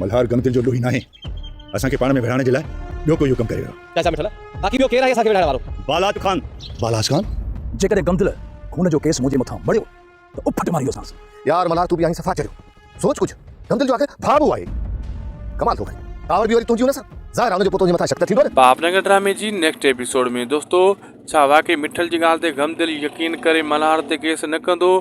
ملهار غم دل جو ڏوهي ناهي. اسان کي پاڻ ۾ وڙهائڻ جي لاء ٻيو ڪوئي اهو ڪم ڪري ويو آهي. چاچا مٺل، باقي ٻيو ڪير آهي اسان کي وڙهائڻ وارو؟ بالاچ خان. بالاچ خان، جيڪڏهن غمدل خون جو ڪيس منهنجي مٿان مڙهيو ته اڦٽ ماريندوسانس. يار ملهار تون به آهين صفا چريو. سوچ ڪجهه. غمدل جو آخر ڀاء به اهو آهي. ڪمال ٿو ڪرين. ڪاوڙ به وري تنهنجي ان سان. ظاهر آهي ان جو پوء تنهنجي مٿان شڪ ته ٿيندو نه. ڀاونگر ڊرامي جي نيڪسٽ ايپيسوڊ ۾ دوستو ڇا واقعي مٺل جي ڳالهه تي غمدل يقين ڪري ملهار تي ڪيس نه ڪندو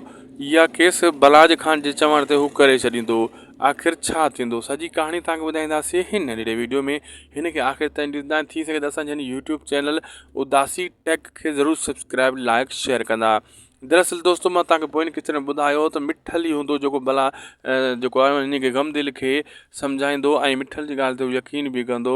يا ڪيس بلاج خان جي چوڻ تي هو ڪري ڇڏيندو آخر ڇا ٿيندو سڄي ڪهاڻي توهان کي ٻڌائينداسين هن ننڍڙي ويڊيو ۾ هن کي آخر تائين ڏسندا ٿي سگهي ته اسان جي هن يوٽيوب چينل اداسي ٽيڪ کي ضرور سبسڪرائب لائڪ شيئر ڪندا دراصل دوستو مان توهان کي پوئين قسط ۾ ٻڌايو ته مٺل ئي هوندو جيڪو بلا جيڪو آهي ان کي غم دل کي سمجهائيندو ۽ مٺل جي ڳالهه تي يقين به ڪندو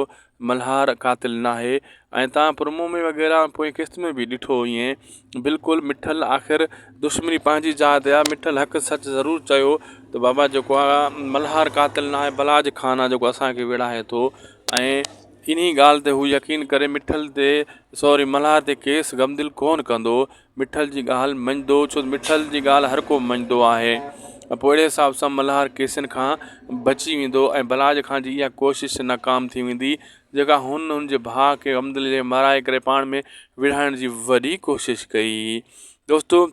ملهار قاتل ناهي ۽ تان پرومو ۾ وغيره پوئين قسط ۾ به ڏٺو ائين بلڪل مٺل آخر دشمني پنهنجي جاء تي آ مٺل حق سچ ضرور چيو ته بابا جيڪو آ ملهار قاتل ناهي بلاج خان آ جيڪو اسان کي وڙهائي ٿو ۽ انهي ڳالهه تي هو يقين ڪري مٺل تي سوري ملهار تي ڪيس غمدل ڪون ڪندو مٺل جي ڳالهه مڃدو ڇو ته مٺل جي ڳالهه هر ڪو مڃدو آهي ۽ پوء اهڙي حساب سان ملهار ڪيسن کان بچي ويندو ۽ بلاج خان جي اها ڪوشش ناڪام ٿي ويندي جيڪا هن هن جي ڀاء کي غمدل جي مارائي ڪري پاڻ ۾ وڙهائڻ جي وڏي ڪوشش ڪئي دوستو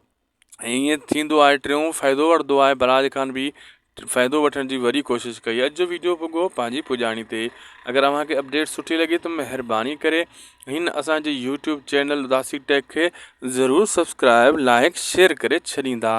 ائين ٿيندو آهي ٽيون فائدو وٺندو آهي بلاج خان به فائدو وٺڻ جي وڏي ڪوشش ڪئي اڄ جو ويڊيو پڳو پنهنجي پڄاڻي تي اگر اوهان کي اپڊيٽ سٺي لڳي ته مهرباني ڪري هن اسان جي يوٽيوب چينل اداسي ٽيڪ کي ضرور سبسڪرائب لائڪ شيئر ڪري ڇڏيندا.